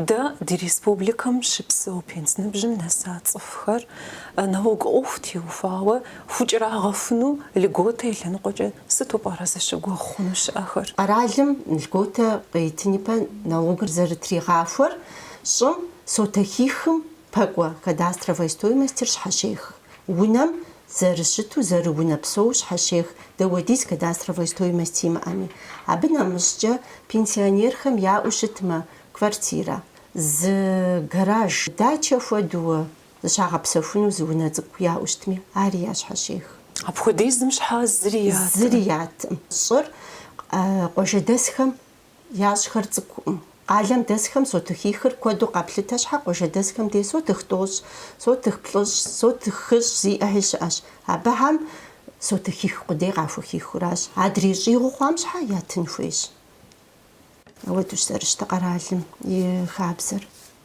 Дэ ди республикэм щыпсэу пенс ныбжьым нэса цӏыхухэр налог ӏуэху теухуауэ хукӏэрагъэхуну льготэ и лъэныкъуэкӏэ сыту пӏэрэ зыщыгугъ хъуну щыӏэхэр? Къэралым льготэ къейтын ипэ налогыр зэрытригъахуэр щӏым сотыхихым пэкӏуэ кадастровой стоимостыр щхьэщех. Унэм зэрыщыту зэрыунэ псоу щхьэщех, дауэдиз кадастровой стоимость имыӏэми. Абы нэмыщӏкӏэ пенсионерхэм яӏэу щытмэ, квартирэ, зы гараж, дачэ хуэдэу зыщагъэпсэхуну зы унэ цӏыкӏу яӏэу щытми, ари ящхьэщех. Апхуэдизым щхьа зыри яткъым. Зыри яткъым. Щӏыр къуажэдэсхэм Ящӏхэр цӏыкӏукъым. Къалэм дэсхэм сотыхихыр куэду къэплъытэ щхьэ къуажэдэсхэм дей сотых тӏощӏ, сотых плӏыщӏ, сотых хыщӏ зиӏэхи щыӏэщ. Абыхэм сотыхих къудей къахухихыуращ. Адрей щӏигъуу хъуам щхьэ ятын хуейщ. Ауэдэущ зэрыщытыр къэралым и хабзэр.